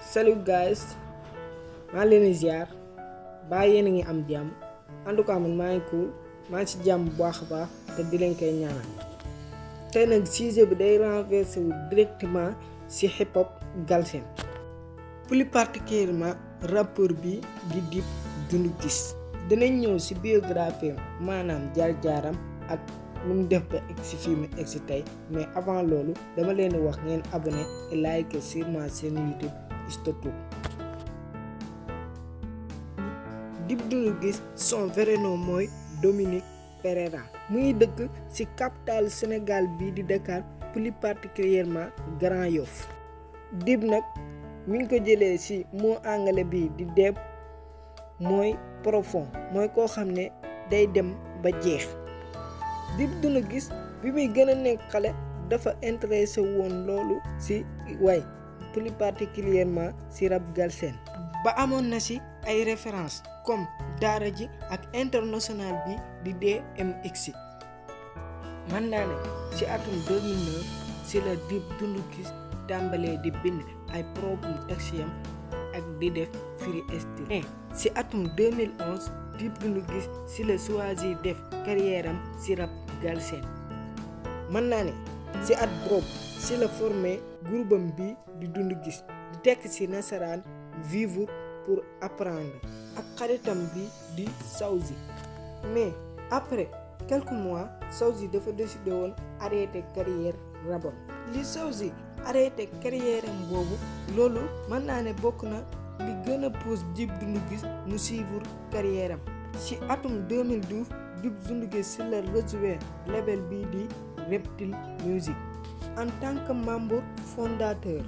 Salut guys, maa leen di ziar baa yéen a ngi am jàmm en tout cas man maa ngi cool maa ngi ci jàmm bu baax a baax te di leen koy ñaanal tey nag sujet bi day renversé wu directement ci hip hop Galsen plus particulièrement rappeur bi di Dip Doundou Guiss dinañ ñëw ci biographie maanaam jaar-jaaram ak lu mu def ba egg ci fi mu egg ci tey mais avant loolu dama leen di wax ngeen abonné et like sur ma chaîne YouTube Stoto. Dip Doundou Guiss son vrai nom mooy Dominique Pereira mu ngi dëkk ci capitale Sénégal bii di Dakar plus particulièrement Grand Yoff. Dip nag mi ngi ko jëlee ci mot anglais bi di deep mooy profond mooy koo xam ne day dem ba jeex. Dip Doundou Guiss bi muy gën a nekk xale dafa intéressé woon loolu ci way plus particulièrement ci rap Galsen ba amoon na ci ay références comme Daara J ak international bi di DMX. mën naa ne ci atum 2009 ci la Dip Doundou Guiss tàmbalee di bind ay propre texte ak di def freestyle. mais ci atum 2011 Dip Doundou Guiss ci la choisir def carrière am ci rap Galsen. mën naa ne ci at boobu ci la formé groupe am bi di Doundou Guiss di tekk ci nasaraan vivre pour apprendre ak xaritam bi di Sawzi. mais après quelques mois Sawzi dafa décidé woon arrêter carrière rabam li Sawzi arrêté carrière am boobu loolu mën naa ne bokk na li gën a pousse Dip Doundou Guiss mu suivre carrière am. ci atum 2012 Dip Doundou Guiss ci la rejoindre label bii di Reptile Music en tant que membre fondateur.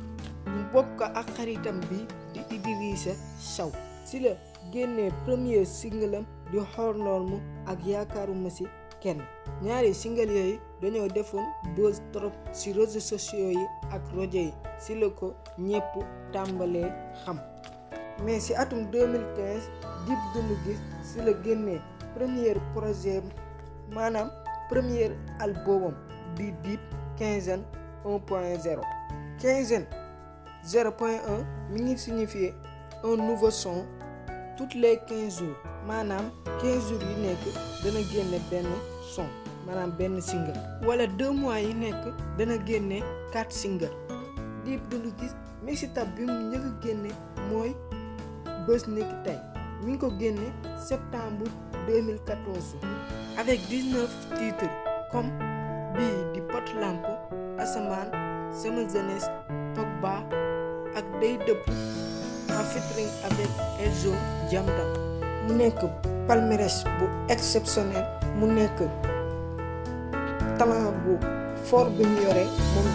mu bokk ak xaritam bi di Idrissa Sow ci la génnee premier single am di Hors Norme ak yaakaaruma ci kenn. ñaari single yooyu dañoo defoon buzz trop ci réseaux sociaux yi ak rajo yi ci la ko ñépp tàmbalee xam. mais ci atum 2015 Dip Doundou Guiss ci la génnee premier projet maanaam premier albumam di Dip Quinzaine 1.0. Quinzaine 0.1 mi ngi signifier un nouveau son tous les 15 jours maanaam 15 jours yi nekk dana génne benn son maanaam benn single wala 2 mois yi nekk dana génne 4 single. Dip Doundou Guiss mixtape bi mu njëkk a génne mooy Bës Niki Tey mi ngi ko génne septembre 2014 avec 19 titres comme bii di Pot Lamp Asamaan Sama Jeunesse Pogba ak Day Dëpp en featuring avec Elzo Jamdam. mu nekk palmarès bu exceptionnel mu nekk talent bu fort bi mu yore moom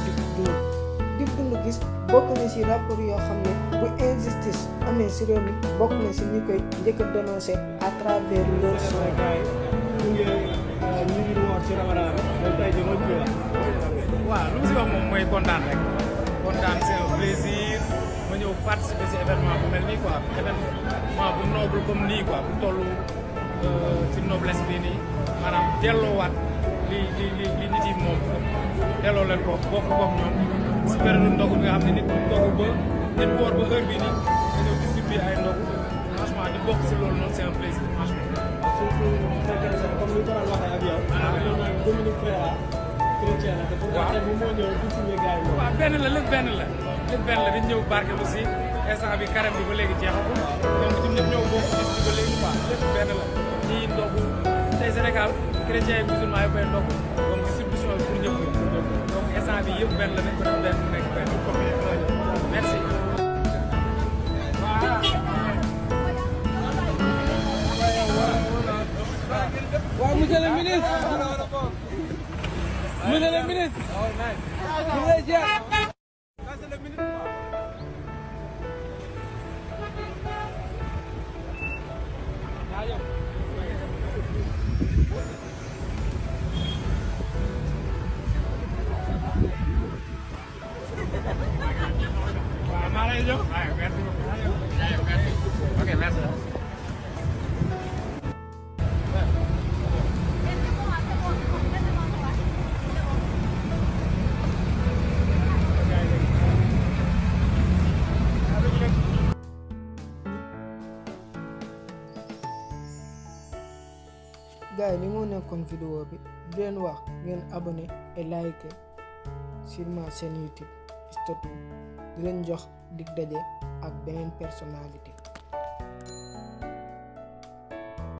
Dip Doundou Guiss bokk na ci rapport yoo xam ne bu injustice amee ci réew mi bokk na ci ñi koy njëkk a dénoncer à travers leur son. waaw lu mu si wax moom mooy kontaan rek kontaan c'est un plaisir ma ñëw participer ci événement bu mel nii quoi événement bu noble comme nii quoi bu toll ci noblesse bii nii maanaam delloowaat li nit yi moom delloo leen ko bokk ñoom ci période ndogu nga xam ne nit ndogu ba nit boor ba heure bii nii nga ñëw distribuer ay ndogu franchement di bokk ci loolu noonu c'est un plaisir franchement. surtout comme ni ko doon waxee ak yow. Dominique Pereira chrétien la te pourtant tey moom moo ñëw distribuer gars yi. waaw benn la lépp benn la dañ ñëw barke aussi instant bi carême bi ba léegi jeexagul donc ñun ñëpp ñëw bokk gis bi ba léegi quoi lépp benn la ñii ndogu tey Sénégal chrétien yi musulman yi koy ndogu donc distribution bi pour ñëpp donc instant bi yëpp benn la nañ ko def benn mu nekk benn merci. waaw monsieur le ministre. monsieur le ministre. ñu ngi lay ziar. waaw maa lay jox. merci. ok merci. gars yi li moo nekkoon vidéo bi di leen wax ngeen abonné et liker sur ma chaîne YouTube Stop di leen jox dig daje ak beneen personnalité.